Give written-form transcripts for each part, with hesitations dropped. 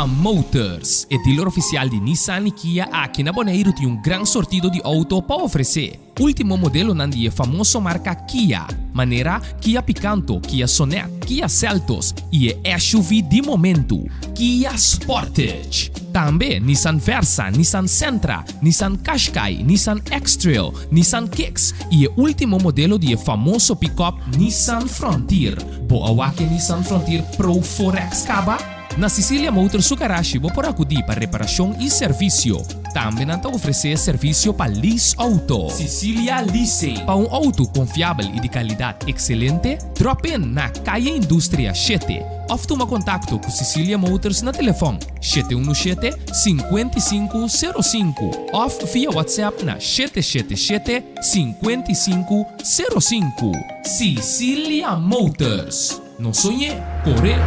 Cecilia Motors, e dealer oficial di Nissan y Kia aki na Boneiru tin un gran sortido di auto pa ofrece. Ultimo modelonan di e famoso marca Kia, manera Kia Picanto, Kia Sonet, Kia Seltos y e SUV di momento, Kia Sportage. Tambe Nissan Versa, Nissan Sentra, Nissan Qashqai, Nissan X-Trail, Nissan Kicks y e ultimo modelo di e famoso pick-up Nissan Frontier. Bo a wak e Nissan Frontier Pro 4X caba? Na Cecilia Motors su garashi bo por acudi pa reparacion y servicio. Tambe nan ta ofrece servicio pa lease auto. Cecilia Leasing. Pa un auto confiabel y di calidad excelente, drop in na Calle Industria shete of tuma contacto cu Cecilia Motors na telefon 717 5505 of via WhatsApp na 777 5505. Cecilia Motors. No soñ'é, cor'é!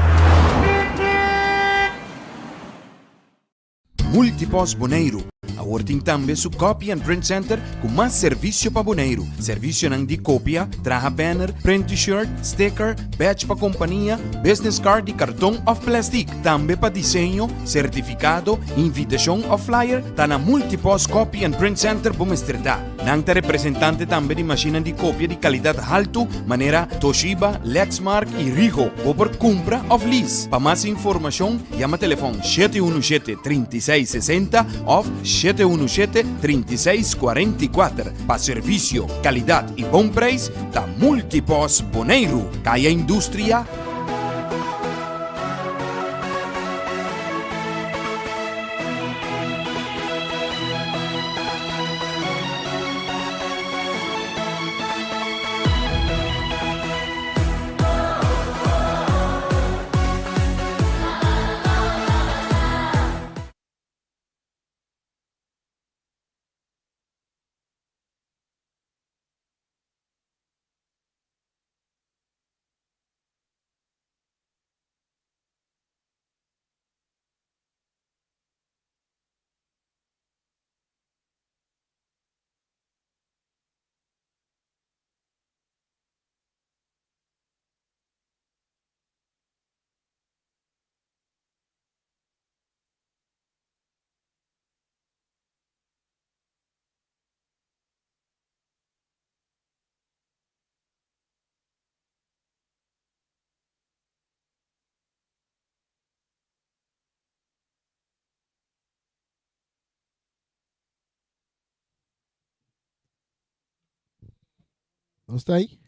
Multipost Boneiru awor tin tambe su Copy and Print Center ku mas servisio pa Boneiru. Servisionan di kopia, traha banner, print t-shirt, sticker, badge pa kompania, business card di karton òf plèstik. Tambe pa diseño, sertifikado, invitashon òf flyer ta na Multipost Copy and Print Center bo mester ta. Nan ta representante tambe di mashinnan di kopia di kalidat haltu manera Toshiba, Lexmark i Rigo. Bo por kumpra òf lease. Pa mas informashon yama telefòn 717 36 60 òf 717 36 44. Pa servisio, kalidat i bon preis ta Multipos Boneiru, Kaya Industria, Nos ta ahí?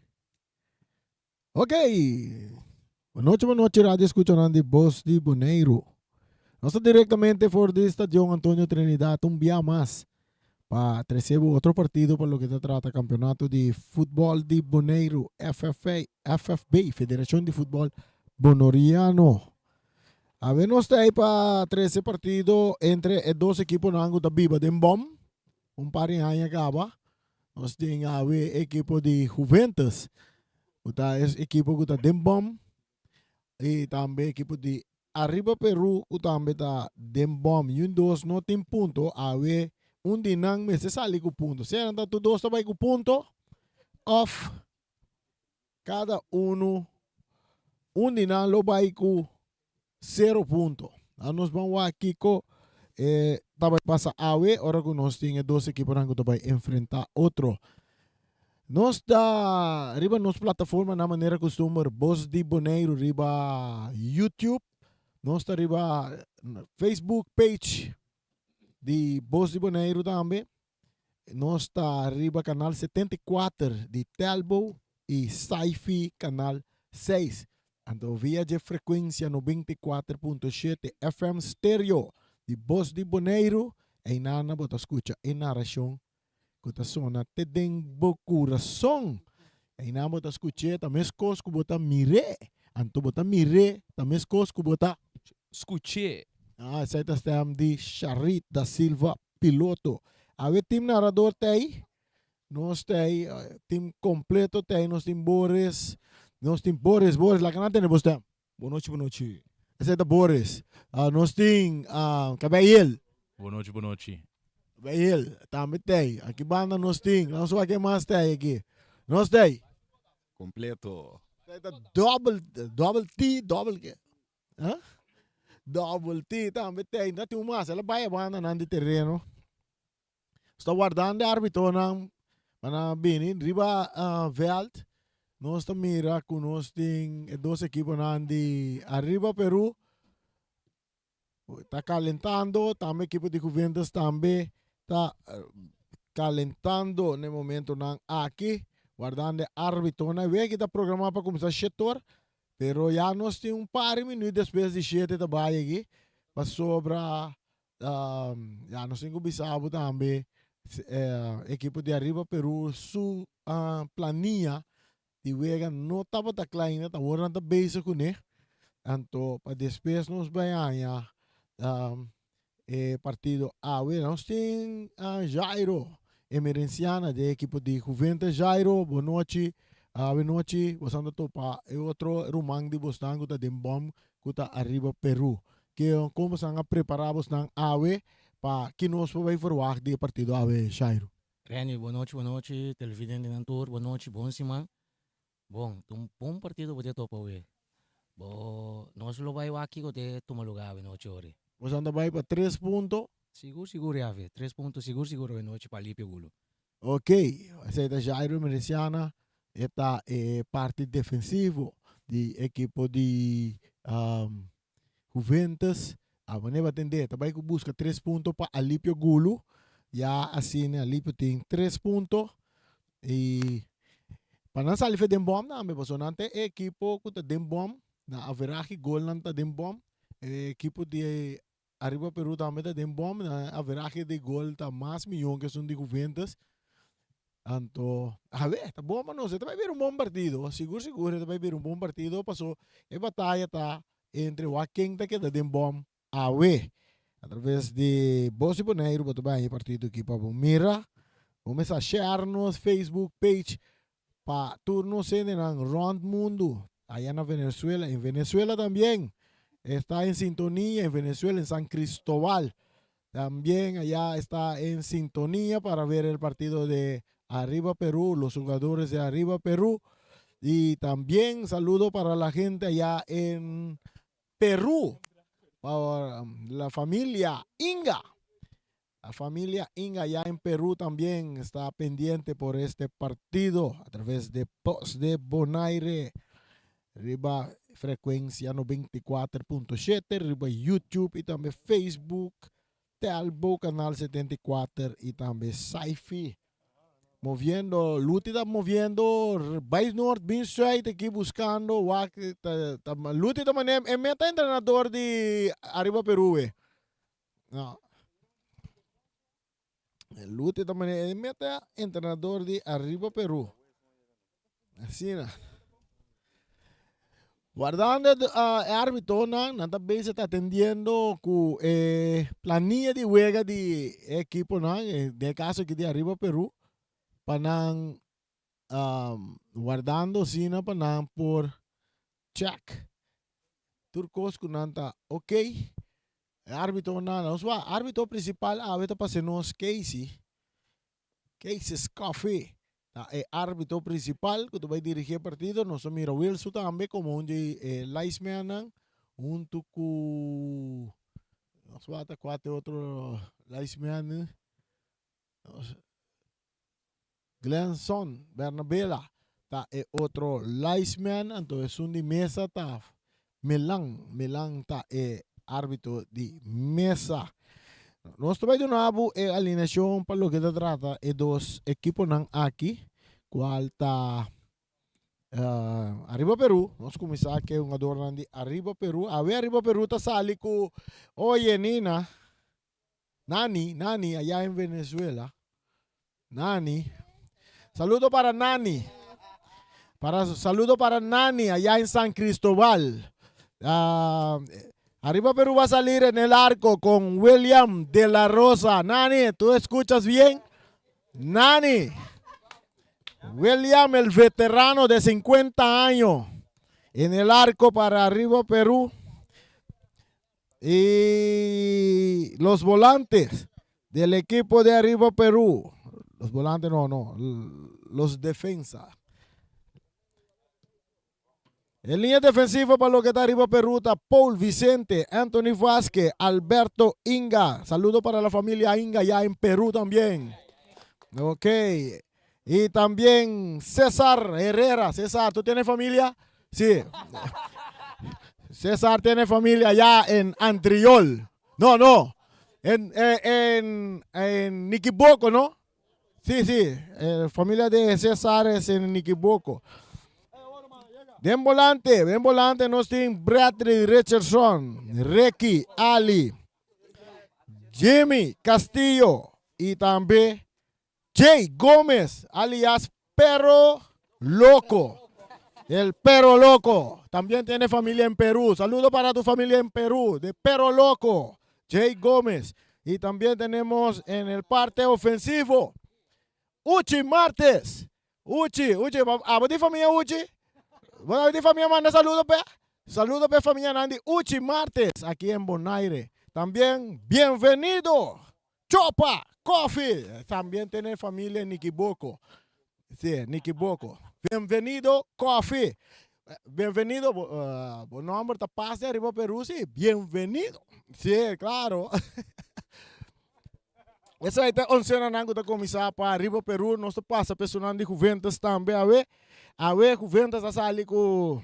Ok. Boa noite, boa noite, Radio Escuchanan di Voz di Boneiru. Nos ta directamente for di Stadion Antonio Trinidad un bia mas pa trece bo otro partido pa loke ta trata campeonato di futbol di Boneiru, FFA, FFB, Federacion di Futbol Bonoriano. Awe nos ta ahí pa trece partido entre e dos equiponan cu ta biba den bom. Un par di aña caba nos tin awe equipo di Juventus cu ta es equipo cu ta den bom y tambe equipo di Arriba Peru cu tambe ta den bom. Y un dos no tin punto awe un di nan mester sali cu punto. Sea nan ta tur dos ta bay cu punto of cada uno un di nan lo bay cu Sero punto. A nos ban wak kiko e ta bai pasa awe ora ku nos tin e dos ekiponan ku ta bai enfrentá otro. Nos ta riba nos plataforma na manera kustumber Bos di Boneiru riba YouTube, nos ta riba Facebook page di Bos di Boneiru tambe. Nos ta riba kanal 74 di Telbo i Sci-Fi kanal 6. Anto via dje frekuensia 94.7 FM stereo di Bos di Boneiru, einana bo ta skucha e narashon ku ta sona te den bo kurason. Einan bo ta skuch'é ta meskos ku bo ta mir'é. Anto bo ta mir'é ta meskos ku bo ta. Skuch'é. Ah, esei ta stèm di Sharit da Silva Piloto. Awe team narador t'ei, nos t'ei, team completo t'ei, nos tin Boris, nos tin Boris, Boris, laga nan tende bo stem. Bon nochi, bon nochi. Esei ta Boris. Ah, nos tin ah, Cabeyel. Bon nochi, bon nochi. Cabeyel tambe t'ei. Aki banda nos tin, nos wak ken mas t'ei aki. Nos t'ei. Completo. Esei ta double, double T, double ke. Huh? Double T tambe t'ei. No tin un mas, el a bai e bandanan di tereno. Nos ta wardando e arbitonan pa nan bini riba veld. Nos ta mira ku nos tin e dos ekiponan di Arriba Peru ta kalentando, tambe ekipo di Juventus tambe ta kalentando na e momentonan aki, wardando e arbitonan. E wega ta programá pa kuminsá shete or, pero ya nos tin un par di minuut despues di shete ta bai aki, pasobra ya nos tin ku bisa bo tambe ekipo di Arriba Peru su plania di wega no tabata kla ainda, ta awor nan ta bezig kuné. Anto pa despues nos bai haña e partido awe. Nos tin Jairo Emerenciana di ekipo di Juventus. Jairo, bon nochi. Awe nochi bosan ta topa e otro ruman di bosnan ku ta den bòm ku ta Arriba Peru. Ke kon bosan a prepará bosnan awe pa ki nos por bai verwagt di e partido awe, Jairo? Renny, bon nochi, bon nochi, televidentenan tur, bon nochi, bon siman. Bon, ta un bon partido bo te topa awe. Bo, nos lo bai wak kiko te tuma lugar awe nochi ori. Bosan ta bai pa tres punto? Sigur, sigur Javi, tres punto sigur, sigur awe nochi pa Alipio Gulu. Ok, esei ta Jairo Mereciana, e ta e parti defensivo di ekipo di Juventus. A manera bo a tende, ta bai ku buska tres punto pa Alipio Gulu. Ya asina Alipio tin tres punto i pa nan sali fe den bòm tambe pasobra nan ta e ekipo ku ta den bòm, na averahe golnan ta den bòm. E ekipo di Ariba Peru tambe ta den bòm, na averahe di gol ta mas miyon ku esun di Juventus. Anto, a ber, ta bon pa nos, e ta bai bira un bon partido, sigur sigur e ta bai bira un bon partido paso e bataya ta entre wak ken ta keda den bòm awe. Atraves di Bos di Boneiru bo ta bai haña e partido aki pa bo mira. Bo mester share nos Facebook page pa tur nos hendenan rond mundu, allá na Venezuela, en Venezuela también está en sintonía, en Venezuela, en San Cristobal, también allá está en sintonía para ver el partido de Arriba Perú, los jugadores de Arriba Perú. Y también saludo para la gente allá en Perú, para la familia Inga. La familia Inga allá en Perú también está pendiente por este partido a través de Post de Bonaire. Riba frecuencia 94.7, riba YouTube y tambe Facebook, Telbo Canal 74 y tambe Saifi. Moviendo, Luti ta moviendo, bai noord, bin zuid aki buscando, wak, ta, ta, Luti ta manem, e meta entrenador di Arriba Peru, eh. No. Luti ta manera e meta entrenador di Arriba Peru. Asina. Guardando uh, e árbitonan, nan ta bezig ta atendiendo ku e planilla di wega di e ekiponan, eh, den e kaso aki di Arriba Peru, pa nan um, guardando asina pa nan por check tur kos ku nan ta ok. E árbitonan, nos wak, árbito principal awe ta pase nos Casey. Casey Scoffey ta e árbitro principal ku ta bai dirigí e partido. Nos a mira Wilson tambe komo un di e linesmannan huntu ku nos wak ta kua ta e otro linesman. Glenson Bernabela ta e otro linesman, anto esun di mesa ta Milan. Milan ta e arbitro di mesa. Nos ta bai duna bo e alineacion pa loke ta trata e dos ekiponan aki, cual ta Arriba Peru. Nos cuminsa cu e hungadornan di Arriba Peru. Awe Arriba Peru ta sali cu Oye Nina. Nani, Nani, allá en Venezuela. Nani. Saludo para Nani. Para, saludo para Nani allá en San Cristóbal. Uh, arriba Perú va a salir en el arco con William de la Rosa. Nani, ¿tú escuchas bien? Nani. William, el veterano de 50 años, en el arco para Arriba Perú. Y los volantes del equipo de Arriba Perú. Los volantes no, no, los defensa. E liña defensivo pa loke ta riba Peru ta Paul Vicente, Anthony Vazquez, Alberto Inga. Saludo para la familia Inga ya en Perú también. Ok. Y también César Herrera. César, ¿tú tienes familia? Sí. César tiene familia ya en Antriol. No, no. En, eh, en, en Niquiboco, ¿no? Sí, sí. Eh, familia de César es en Niquiboco. Den volante, den volante nos tin Bradley Richardson, Ricky Ali, Jimmy Castillo y tambe Jay Gómez, alias Perro Loco. El Perro Loco. También tiene familia en Perú. Saludo para tu familia en Perú, de Perro Loco, Jay Gómez. Y también tenemos en el parte ofensivo, Uchi Martes. Uchi, Uchi, abo di familia Uchi? Bo di familia manda saludo pe. Saludo pe familia Nandi Uchi Martes aquí en Bonaire. También bienvenido Chopa Coffee. También tiene familia en Niquiboco. Sí, Niquiboco. Bienvenido Coffee. Bienvenido, bo nomber ta pas de arriba Perú, sí. Bienvenido. Sí, claro. Esei ta oncenanan ku ta kuminsá pa riba Perú. Nos ta pasa pa esunnan di Juventus tambe awe. Awe Juventus a sali ku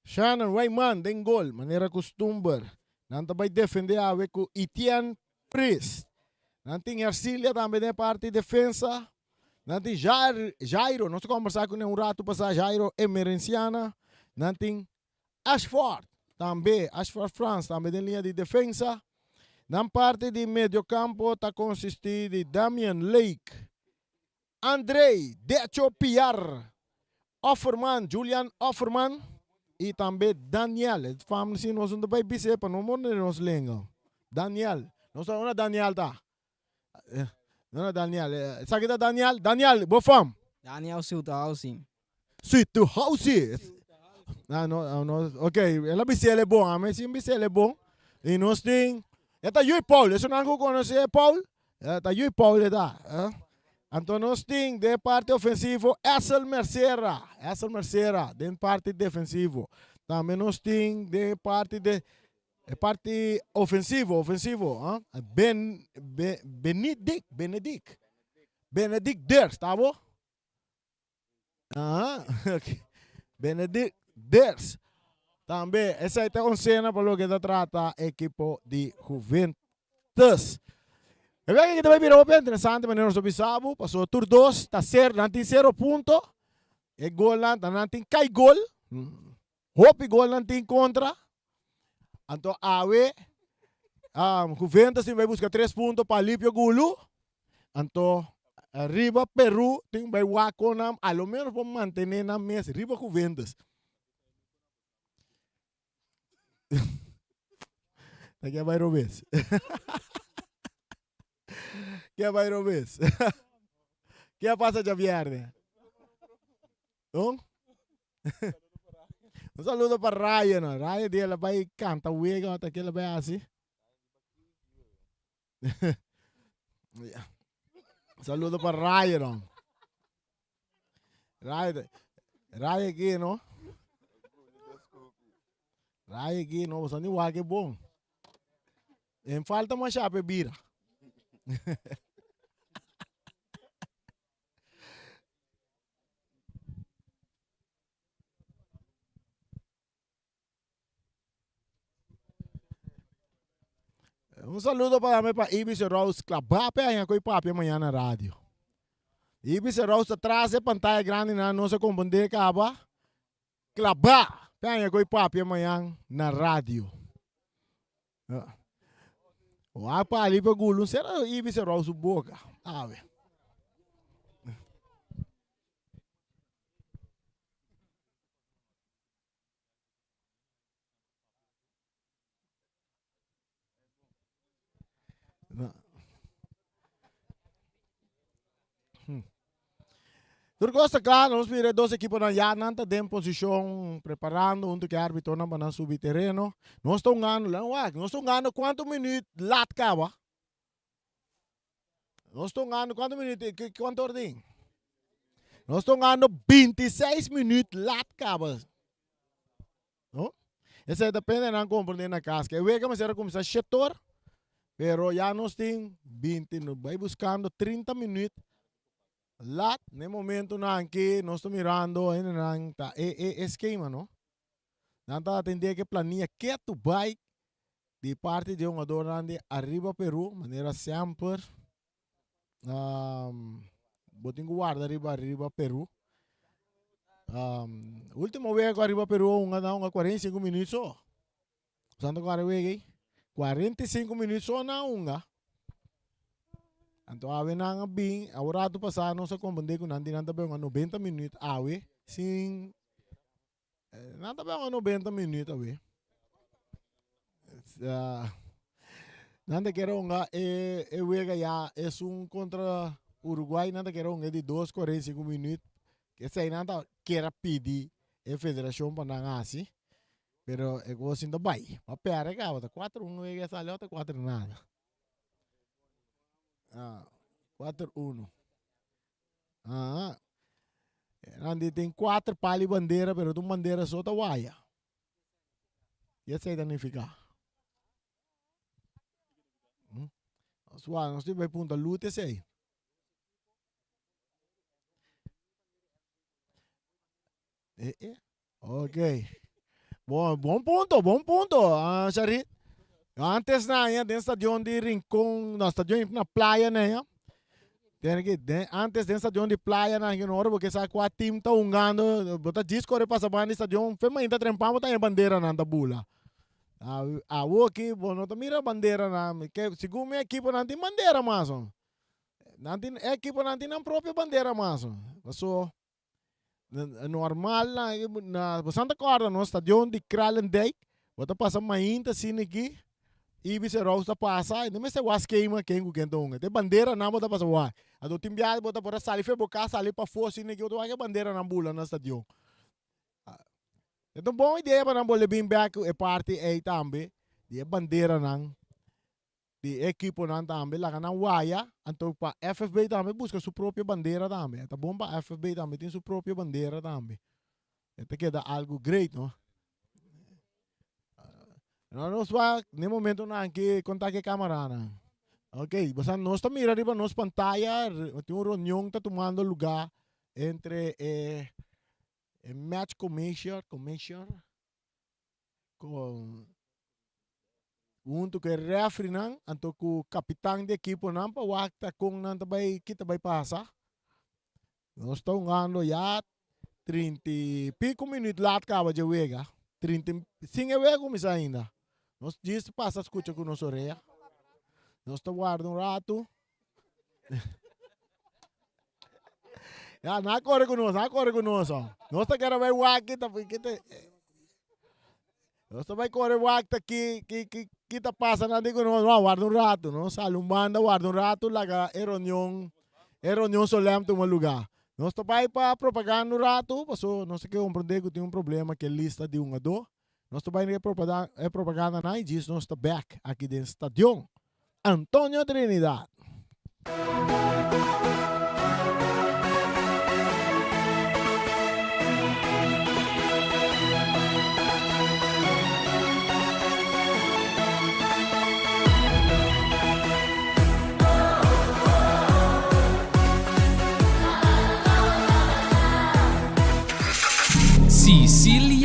Shannon Weyman den gol, manera kustumber. Nan ta bai defendé awe ku Etienne Priest. Nan tin Ercilia tambe den e parti defensa. Nan tin Jairo, nos ta kombersá kuné un ratu pasá, Jairo Emerenciana. Nan tin Ashford tambe, Ashford Frans tambe den liña di defensa. Nan parti di mediokampo ta konsistí di Damian Lake, Andrei Decho Piar, Offerman, Julian Offerman y tambe Daniel. E fam si nos no ta bay bis'é pa no morde nos lenga. Daniel. Nos ta unda Daniel ta? Unda Daniel? Esaki ta Daniel? Daniel, bo fam? Daniel Sutuhausi. Sutuhausi. Ah, no, no, ok, el a bis'é el e bon, ami sin bis'é el e bon. Y nos tin, e ta Yui Paul, esunnan ku konosé Paul, Ta Yui Paul e ta. Anto nos tin den parti ofensivo Essel Mercera. Essel Mercera den parti defensivo. Tambe nos tin den parti de e parti ofensivo, ofensivo, Ben, Ben, Benedict, Benedict. Benedict Ders, ta bo? Aha, ok. Benedict Ders. Tambe, esei ta un sena pa loke ta trata ekipo di Juventus. E wega aki ta bai bira hopi interesante manera nos ta bisa bo, pasobra tur dos ta ser, nan tin sero punto, e golnan ta nan tin kai gol, hopi golnan tin kontra. Anto awe Juventus tin bai buska tres punto pa Alipio Gulu. Anto riba Peru tin bai wak kon nan a lo menos por mantene nan mes riba Juventus. Ta ke bai robes. Ke bai robes. Ke a pasa djabierne? Un? Un saludo pa Ryan. No? Ryan di el bai canta wega ota que el bai hasi. Un saludo pa Ryan. No? Ryan, Ryan aquí, no? Ryan aquí, no? Você ni wak bom. En falta mas chape bira. Un saludo pa dame pa Ibis Rose Klabape aña koy papia mañana na radio. Ibis Rose atrás e pantalla grande na no se comprende kaba. Klaba pe aña koy papia mañana na radio. Wak pa ali pa gulu sera Ibis Rose su boca. Awe. Tur kos ta kla, nos mira e dos ekiponan ya nan ta den posishon preparando huntu ku e arbitonan pa nan subi tereno. Nos ta hungando, lan wak, nos ta hungando kuantu minüt lat kaba? Nos ta hungando kuantu minüt, kuantu ora tin? Nos ta hungando 26 minüt lat kaba. Esei ta pende nan komprende na kas. Ke wega mester a kuminsá shetor, pero ya nos tin binti, nos bai buskando 30 minüt lat. Na e momentunan aki nos ta mirando hendenan ta e e e skema no. Nan ta atendé ku e plania ketu bai di parti di e hungadornan di Ariba Peru, manera semper bo tin ku warda riba Ariba Peru. Ultimo wega ku Ariba Peru a hunga nan a hunga 45 minüt so. Bo sa kua wega ei? 45 minüt so nan a hunga. Anto awe nan a bin, awe ratu pasá nos a komprendé ku nan di nan ta bai hunga 90 minüt awe sin Nan ta beba 90 minuut awe. Nan ta kere hunga e, e wega ya esun kontra Uruguay, nan ta kere hunga di dos 45 minuut. Esei nan ta kere pidi e federashon pa nan hasi, pero e kos sin ta bai. Pa perde kaba ta 4-1 wega e sali ota 4 nada. Ah, 4-1. Ah, nan di tin kuater pali bandera, pero un bandera so ta waya. I esei ta nifiká? Hmm? Nos wak, nos tin bai punta lut esei. Eh, eh. Ok. Bon, bon punto, bon punto, ah, Charit. Antes na ya den stadion di Rincon, no, stadion na playa na ya. Tiene que den, antes den stadion di playa na que ora porque sa qua team ta hungando, bota djis corre pasa banda di stadion, fe mainta trempan bota e bandera nan ta bula. Awo aki bo no ta mira bandera nan, ke segun mi equipo nan tin bandera mas. Nan tin equipo nan tin nan propio bandera mas. Paso Normal na na bo Santa Corda no stadion di Kralendijk bo ta pasa mainta asina aki Ibis en Rous ta pasa y no mester wak skema ken ku ken ta hunga te banderanan bo ta pasa wak anto tin biaha bo ta por a sali for bo kas sali pafó asina aki bo ta wak e banderanan bula na stadion e ta un bon idea pa nan bolbe bin bek ku e parti ey tambe di e banderanan. Di e ekiponan tambe laga nan waya, anto pa FFB tambe buska su propio bandera tambe. E ta bon pa FFB tambe tin su propio bandera tambe. E ta keda algo great, no? No nos wak n'e momentonan aki konta ku e kamaranan. Ok, bosa nos ta mira riba nos pantaya tin un reunion ta tumando luga entre e e match commissioner, commissioner Con hunto cu e refereenan anto cu capitan di equiponan pa wak ta con nan ta bay ki ta bay pasa. Nos ta hungando ya trinta y pico minuut laat caba dje wega. Trinta y sin e wega cuminsa ainda. Nos djis pasa scucha cu nos orea. Nos ta warda un rato. Ya, nan a kore ku nos, nan a kore ku nos. Oh. Nos ta kere bai wak ki ta ki ta Nos ta bai kore wak ta ki ki ki ki ta pasa nan di ku nos. No, warda un rato, no? Sali un banda, warda un rato, laga e reunion e reunion solem tuma lugá. Nos ta bai pa propaganda un rato, paso nos ta ke komprendé ku tin un problema ku e lista di hungadó. Nos ta bai na e propaganda nan i djis nos ta bèk aki den stadion. Antonio Trinidad.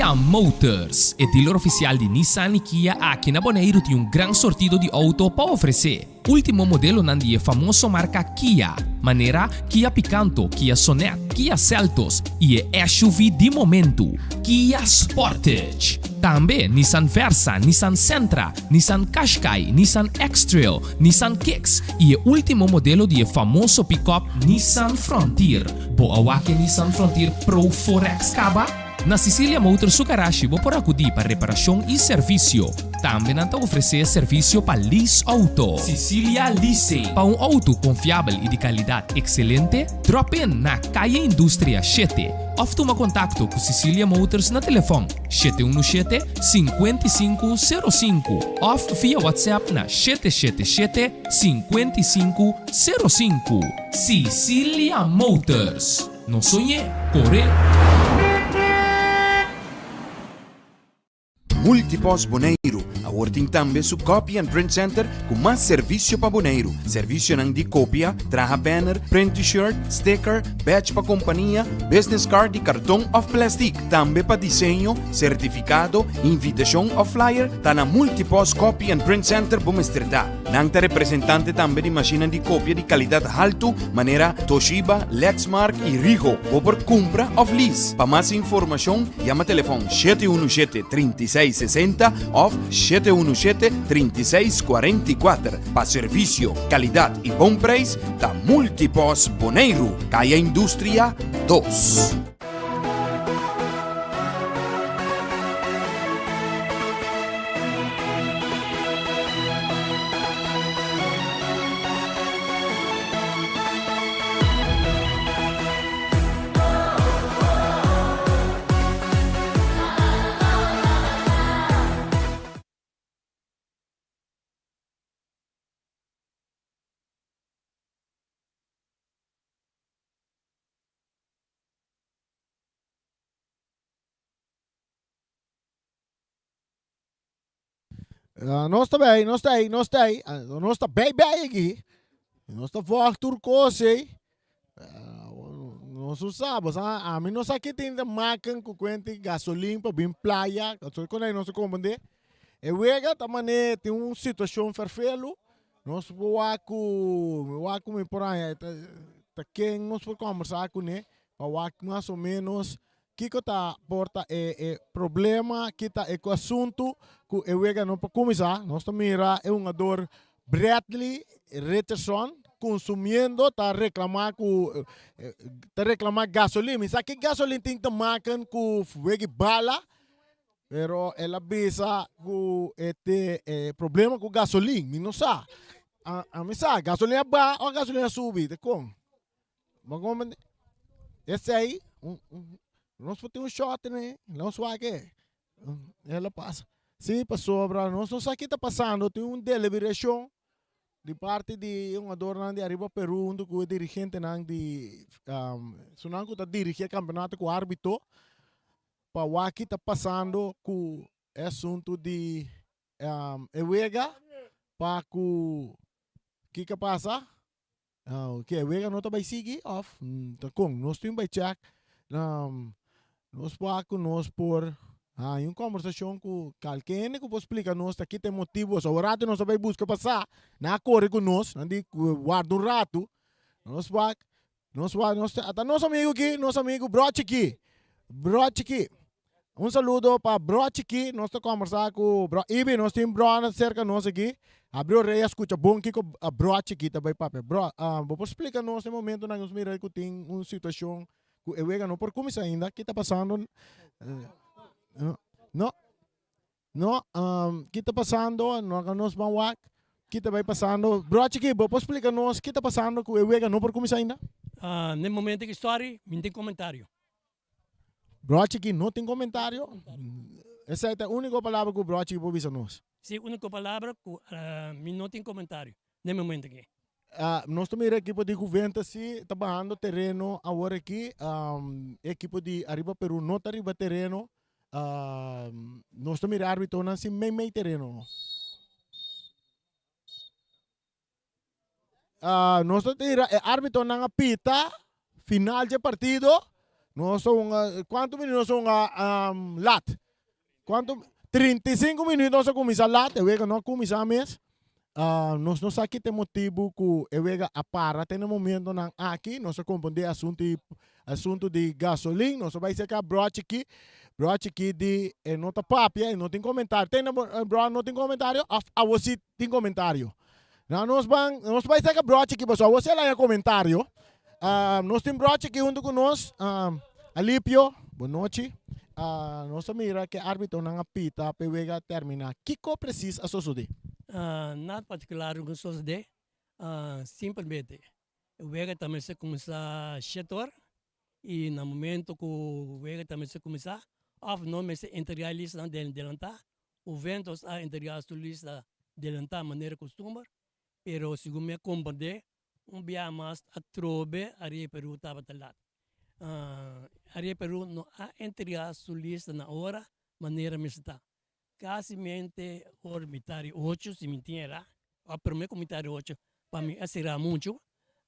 Sicilia Motors, e dealer oficial di Nissan y Kia aki na Boneiru tin un gran sortido di auto pa ofrece. Ultimo modelonan di e famoso marca Kia, manera Kia Picanto, Kia Sonet, Kia Seltos y e SUV di momento, Kia Sportage. Tambe Nissan Versa, Nissan Sentra, Nissan Qashqai, Nissan X-Trail, Nissan Kicks y e ultimo modelo di e famoso pick-up Nissan Frontier. Bo a wak e Nissan Frontier Pro 4X caba? Na Sicilia Motors su garashi bo por acudi pa reparacion y servicio. Tambe nan ta ofrece servicio pa lease auto. Sicilia Leasing. Pa un auto confiabel y di calidad excelente, drop in na Calle Industria shete of tuma contacto cu Sicilia Motors na telefon 717 5505 of via WhatsApp na 777 5505. Sicilia Motors. No soñ'é, cor'é! Multipost Boneiru awor tin tambe su Copy and Print Center ku mas servisio pa Boneiru. Servisionan di kopia, traha banner, print t-shirt, sticker, badge pa kompania, business card di karton òf plèstik. Tambe pa diseño, sertifikado, invitashon òf flyer, ta na Multipost Copy and Print Center bo mester ta. Nan ta representante tambe di mashinnan di kopia di kalidat haltu manera Toshiba, Lexmark i Rigo. Bo por kumpra òf lease. Pa mas informashon yama telefòn 717 36 60 òf 717 36 44. Pa servisio, kalidat i bon preis ta Multipost Boneiru, Kaya Industria dos. Uh, nos ta bij, nos ta ei, nos ta ei. Uh, nos ta bij bij aquí. Nos ta volg tur kos ei. Uh, nos no sabe, sa, a mi no sa ki tin te maken ku kuenti gasolin pa bin playa. So kon ei nos ta komprende. E wega ta mane tin un situashon ferfelu. Nos por wak ku, mi wak ku mi por haña, ta, ta ken nos por kombersá kuné pa wak mas o ménos kiko ta por ta e e problema, ki ta e asuntu ku e wega no por kuminsá. Nos ta mira e hungador Bradley Richardson konsumiendo ta reklamá ku ta reklamá gasolin. Mi sa ki gasolin tin te maken ku wega bala. Pero el a bisa ku e te e problema ku gasolin, mi no sa. A, a mi sa, gasolin a baha o gasolin a subi, te kon? Bo komprende? Esei, un, un, nos por tin un shot ne, nos wak e. El a pasa. Sí, pasobra nos no sa ki ta pasando, tin un deliberashon di parti di e hungadornan di Ariba Peru huntu ku e dirigentenan di, um, esunnan ku ta dirigi e kampeonato ku arbitro. Pa wak ta pasando ku e asuntu di e wega pa ku kiko a pasa ke e wega no ta bai sigui of ta kon nos tin bai check nos por ku nos por haña un kombersashon ku kalke hende ku por splika nos ta kita e motibu pasobra un ratu nos a bai buska pa sa nan a kore ku nos nan di warda un ratu nos wak Nos wa nos ata nos amigo aki, nos amigo Bro Chiki. Bro Chiki. Un saludo pa Bro Chiki. Nos ta conversa cu Bro Ibi. Nos tin Bro cerca nos aki. Abri orea scucha bon kico Bro Chiki ta bay papia. Bro, uh, bo por splica nos den momento nan nos mira cu tin un situacion cu e wega no por cuminsa ainda. Ki ta pasando? Uh, no. No, um, ki ta pasando? No ka nos ban wak. Ki ta bai pasando? Bro Chiki, bo por splika nos ki ta pasando ku e wega no por kuminsá ainda? Uh, n'e momento ki sorry, mi no tin komentario. Bro Chiki no tin komentario? Esei ta e úniko palabra ku Bro Chiki por bisa nos. Si, úniko palabra ku uh, mi no tin komentario n'e momento aki. Uh, nos ta mira ekipo di Juventus si ta bahando tereno awor aki. Um, ekipo di Ariba Peru no ta riba tereno. Nos ta mira arbitonan sin mei mei tereno. Nos ta tira e arbitonan a pita final dje partido. Nos ta hunga cuanto minuut nos a hunga lat? Cuanto? 35 minuut nos a cuminsa lat, e wega no a cuminsa mes. Nos no sa ki ta e motibu ku e wega a para te na momentonan aki. Nos a komprondé asuntu di asuntu di gasolin. Nos a bai seka bro chikí. Bro chikí di e no ta papia, e no tin komentario. Te na bro no tin komentario òf awo si tin komentario? Na nos ban nos bai seka bro chikí pasobra awo si el haña komentario. Nos tin bro chikí huntu ku nos. Alipio, bonochi. Nos a mira ke arbitronan a pita pa e wega termina. Kiko presis a sosodé? Nada partikular ku a sosodé. Simpelmente e wega ta mester kuminsá shete or i na momento ku wega ta mester kuminsá òf no mester entregá e listanan delantá. Juventus a entregá su lista delantá manera kustumber, pero segun mi a komprendé Un bia mas atrobe Arie Peru tabata lat. Arie Peru no a entrega su lista na ora manera mester ta. Casimente ora mitar di ocho, si mi tin era, of prome cu mitar di ocho, pa mi a cera mucho,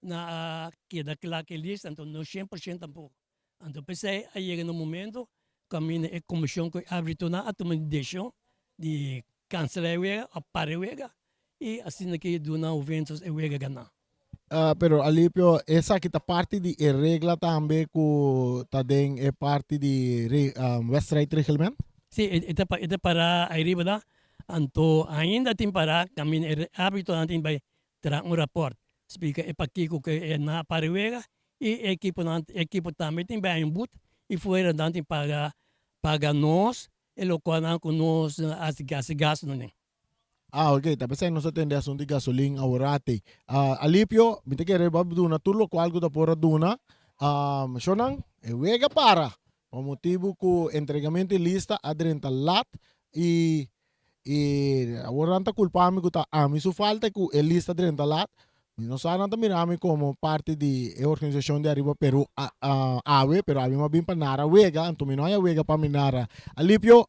na a keda cla cu e lista, anto no 100% tampoco. Anto p'esei a yega na un momento caminda e comision cu e arbitonan a tuma di decision di cancela e wega of para e wega y asina ki duna Juventus e wega gana. Pero Alipio, esaki ta parti di e regla tambe cu ta den e parti di wedstrijdreglement? Si, e ta e ta para ayriba da, anto ainda tin para caminda e arbitonan tin bay traha un raport splica e pakico cu e na para e wega y e equiponan e equipo tambe tin bay un but y fuera nan tin paga paga nos e locualnan cu nos a haci gastonan. Ah, ok, ta p'esei nos a tende asuntu di gasolin aworati. Ah, Alipio, mi ta kere bo a duna tur lokual ku ta por a duna. Ah, shownan, e wega para, pa motibu ku entregamentu di lista a drenta lat i i awor nan ta kulpa mi ku ta ami su falta ku e lista a drenta lat. Mi no sa nan ta mira mi komo parti di e organisashon di Ariba Peru awe, pero ami a bin pa nara wega, anto mi no haña wega pa mi nara. Alipio,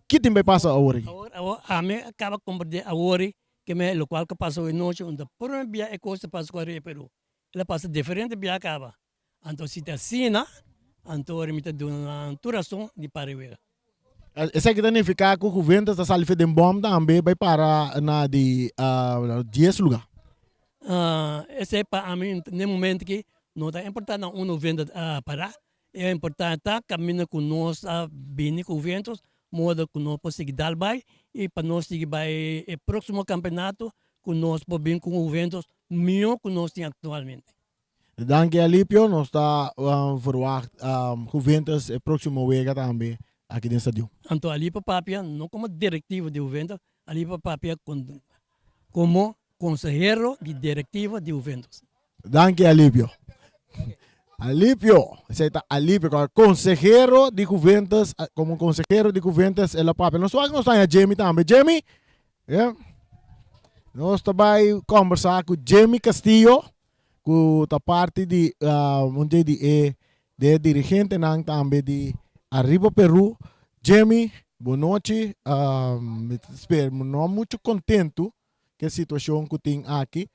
Ki tin bay pasa awor aki? Awor, awor, ami a caba comprende awor ke me locual ke pasa hoy nochi unda prome bia e cos ta pasa cu Arepa Peru. El a pasa diferente bia caba. Anto si ta asina, anto ora mi ta duna nan tur rason di para e wega. Esaki ta nifica cu Juventus ta sali fe den bom tambe bay para na di dies lugar? Esey pa ami n'e momento aki no ta importa na unda Juventus a para, E importante ta caminda cu nos a bini cu Juventus, modo cu nos por sigui dal bay y pa nos sigui bay e proximo campeonato cu nos por bin cu un Juventus miho cu nos tin actualmente. Danki Alipio, nos ta verwacht Juventus e proximo wega tambe aki den stadion. Anto Alipio papia no como directivo di Juventus, Alipio papia como consehero di directiva di Juventus. Danki Alipio. Alipio, esei ta Alipio, konsehero di Juventus, komo konsehero di Juventus el a papia. Nos wak nos ta haña Jimmy tambe. Jimmy, yeah. Nos ta bai kombersá ku Jimmy Castillo, ku ta parti di uh, un di e de dirigentenan tambe di Arriba Peru. Jimmy, bon nochi. Uh, mi ta spera, no mucho kontentu ke situacion ku tin aki.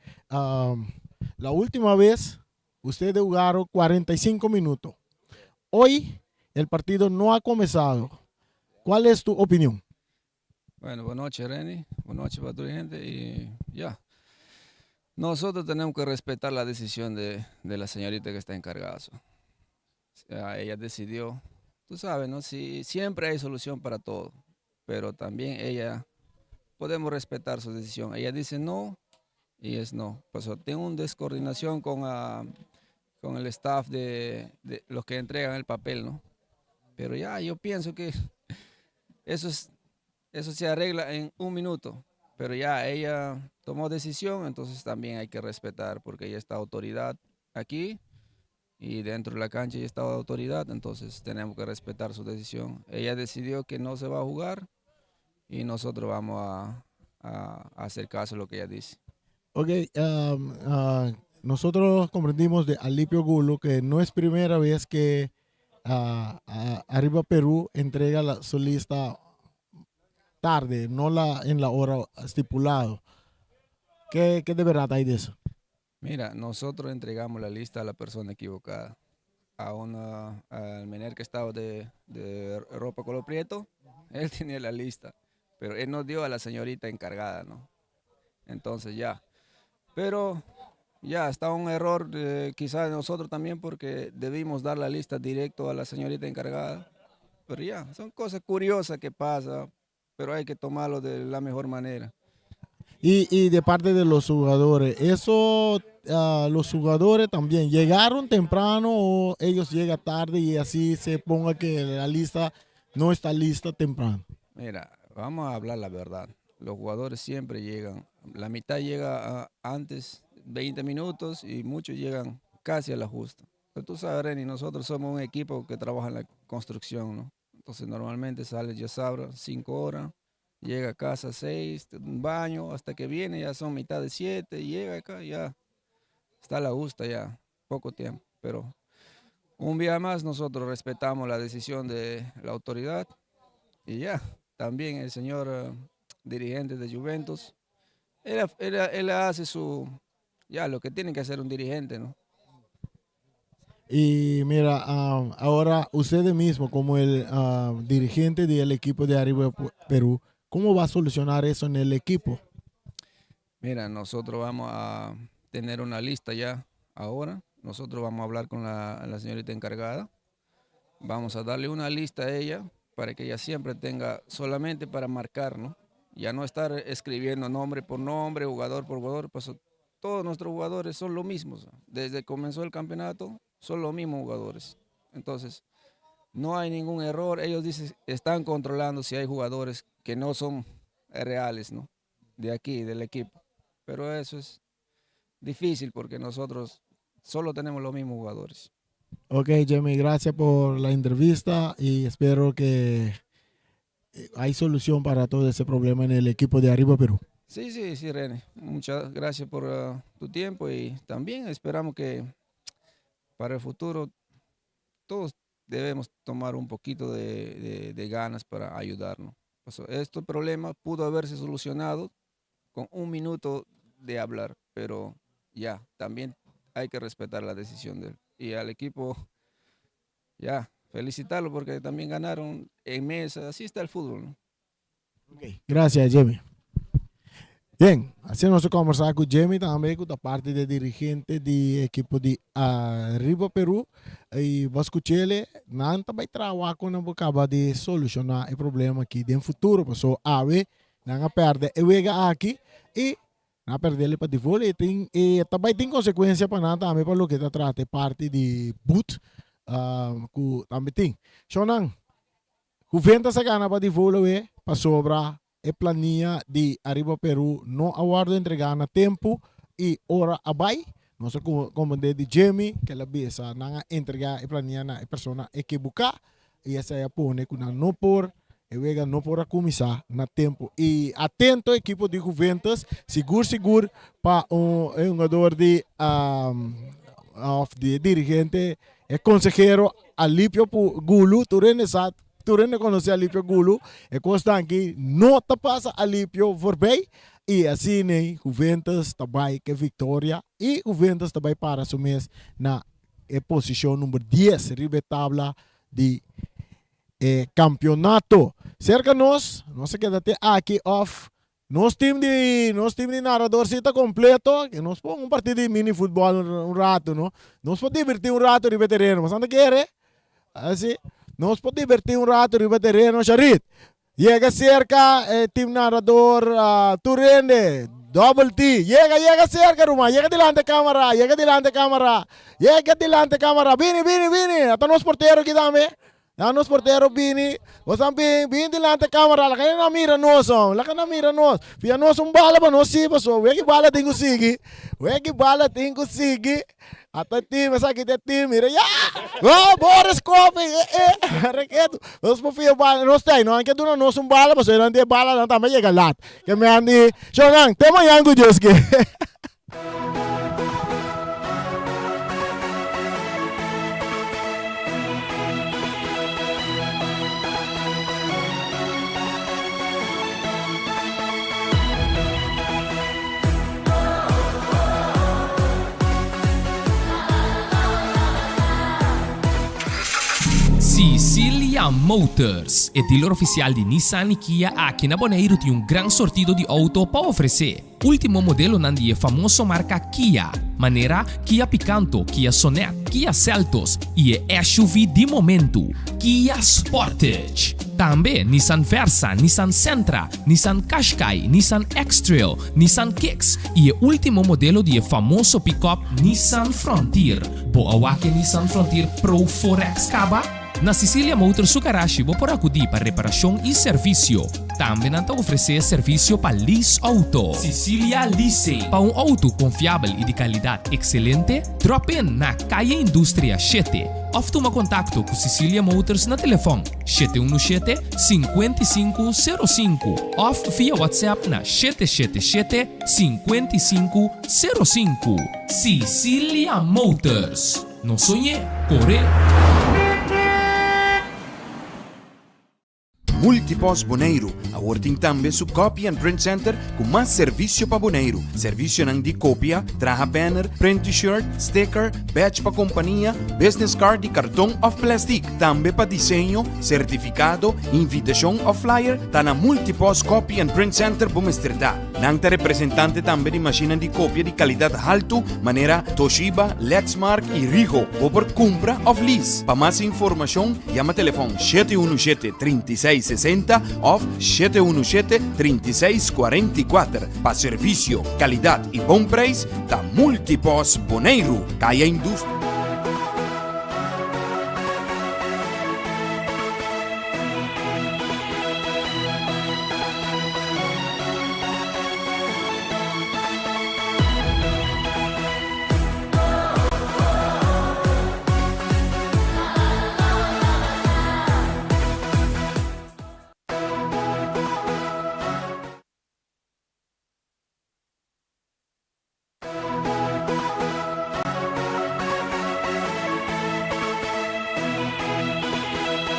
La ultima vez ustedes jugaron 45 minutos. Hoy el partido no ha comenzado. ¿Cuál es tu opinión? Bueno, buenas noches, Reni. Buenas noches para toda la gente. Y ya. Nosotros tenemos que respetar la decisión de, de la señorita que está encargada. O sea, ella decidió, tú sabes, ¿no? Si, siempre hay solución para todo, pero también ella, podemos respetar su decisión. Ella dice no y es no. Pues tengo una descoordinación con, uh, con el staff de, de los que entregan el papel, ¿no? Pero ya, yo pienso que eso, es, eso se arregla en un minuto. Pero ya ella tomó decisión, entonces también hay que respetar porque ella está autoridad aquí y dentro de la cancha ya estaba autoridad, entonces tenemos que respetar su decisión. Ella decidió que no se va a jugar y nosotros vamos a, a, a hacer caso a lo que ella dice. Ok, nosotros comprendimos de Alipio Gulo que no es primera vez que Arriba Perú entrega la, su lista tarde, no la, en la hora estipulado. ¿Qué, qué de verdad hay de eso? Mira, nosotros entregamos la lista a la persona equivocada. A una, al mener que estaba de, de ropa color prieto, él tenía la lista, pero él no dio a la señorita encargada, ¿no? Entonces ya. Pero ya está un error quizás de nosotros también porque debimos dar la lista directo a la señorita encargada. Pero ya, son cosas curiosas que pasan, pero hay que tomarlo de la mejor manera. Y, y de parte de los jugadores, eso, los jugadores también llegaron temprano o ellos llegan tarde y así se ponga que la lista no está lista temprano. Mira, vamos a hablar la verdad. Los jugadores siempre llegan, la mitad llega antes, 20 minutos, y muchos llegan casi a la justa. Pero tú sabes, Reni, nosotros somos un equipo que trabaja en la construcción, ¿no? Entonces normalmente sale, ya sabrá, 5 horas, llega a casa a 6, un baño, hasta que viene, ya son mitad de 7, llega acá, ya está a la justa ya, poco tiempo. Pero un día más nosotros respetamos la decisión de la autoridad y ya. También el señor eh, dirigente de Juventus, él, él, él hace su, ya lo que tiene que hacer un dirigente, ¿no? Y mira, um, ahora ustedes mismos como el um, dirigente del equipo de Arriba Perú, ¿cómo va a solucionar eso en el equipo? Mira, nosotros vamos a tener una lista ya ahora. Nosotros vamos a hablar con la, la señorita encargada. Vamos a darle una lista a ella para que ella siempre tenga solamente para marcar, ¿no? Ya no estar escribiendo nombre por nombre, jugador por jugador, pues todos nuestros jugadores son los mismos. Desde que comenzó el campeonato son los mismos jugadores. Entonces, no hay ningún error. Ellos dicen, están controlando si hay jugadores que no son reales, ¿no? De aquí, del equipo. Pero eso es difícil porque nosotros solo tenemos los mismos jugadores. Ok, Jamie, gracias por la entrevista y espero que eh, hay solución para todo ese problema en el equipo de Arriba Perú. Sí, sí, sí, René. Muchas gracias por uh, tu tiempo y también esperamos que para el futuro todos debemos tomar un poquito de, de, de ganas para ayudarnos. Este problema pudo haberse solucionado con un minuto de hablar, pero ya, también hay que respetar la decisión de él. Y al equipo, ya, felicitarlo porque también ganaron en mesa, así está el fútbol. ¿no? Okay. Gracias, Jamie. Bien, asina nos a kombersá ku Jamie tambe, ku ta parti di dirigente di ekipo di Arriba Peru. I bo a skuch'é, nan ta bai traha ku nan por kaba di solushoná e problema aki den futuro. Pasobra awe nan a pèrdè e wega aki i nan a pèrdè pa default i tin i ta bai tin konsekuensia pa nan tambe pa loke ta trata e parti di but ku tambe tin. Shownan, Juventus a gana pa default awe pasobra E plania di Ariba Peru no a wòrdu entregá na tempu i ora a bai. Nos a komprendé di Jimmy ku el a bisa nan a entregá e plania na e persona ekibuká i esei a pone ku nan no por, e wega no por a kuminsá na tempu. I atento ekipo di Juventus, sigur sigur pa un e hungador di òf di e dirigente, e konsehero Alipio Gulu, tur hende sa Tur hende konosé Alipio Gulu. E kosnan aki no ta pasa Alipio voorbij. I asina Juventus ta bai ku e viktoria i Juventus ta bai para su mes na e posishon number dies riba e tabla di e kampionato. Serka nos, nos a keda te aki òf Nos team di nos team di narador si ta completo, que nos pon un partido di mini futbol un rato, no? Nos por diverti un rato riba e tereno, boso ta kere? Asi, nos por diverti un rato riba e tereno, Sharit. Yega cerca e team narador uh, tur hende, Double T, yega, yega cerca, ruman, yega dilante camara, yega dilante camara, yega dilante camara, bini, bini, bini, ata nos portero aki tambe. Nan nos portero bini, bosan bin, bin dilante camera, laga nan mira nos hom, laga nan mira nos. Fia nos un bala pa nos si paso, weki bala tin ku sigui, weki bala tin ku sigui. Ata team, esaki ta e team, mira ya! Oh, Boris Kopping, eh, eh, reketu. Nos por fia bala, nos ta ahí, no han ke duna nos un bala paso nan tin e bala nan tambe yega lat. Ke me han di, Shownan, te mañan ku Dios ke. Sicilia Motors, e dealer oficial di Nissan y Kia aki na Boneiru tin un gran sortido di auto pa ofrece. Último modelonan di e famoso marka Kia, manera Kia Picanto, Kia Sonet, Kia Seltos i e SUV di momentu, Kia Sportage. Tambe Nissan Versa, Nissan Sentra, Nissan Qashqai, Nissan X-Trail, Nissan Kicks i e último modelo di e famoso pickup Nissan Frontier. Bo a wak e Nissan Frontier Pro 4X kaba? Na Sicilia Motor su garashi bo por akudí pa reparashon i servisio. Tambe nan ta ofresé servisio pa lease outo. Sicilia Leasing. Pa un outo konfiabel i di kalidat ekselente, drop in na Kaye Industria shete òf tuma kontakto ku Sicilia Motors na telefòn 717 5505 òf via WhatsApp na 777 5505. Sicilia Motors. No soñ'é, cor'é! Multipost Boneiru awor tin tambe su Copy and Print Center ku mas servisio pa Boneiru. Servisionan di kopia, traha banner, print t-shirt, sticker, badge pa kompania, business card di karton òf plèstik. Tambe pa diseño, sertifikado, invitashon òf flyer ta na Multipost Copy and Print Center bo mester ta. Nan ta representante tambe di mashinnan di kopia di kalidat haltu manera Toshiba, Lexmark i Ricoh. Bo por kumpra òf lease. Pa mas informashon yama telefòn 717 36 60 òf 717 36 44. Pa servisio, kalidat i bon preis ta Multipost Boneiru, Kaya Industria.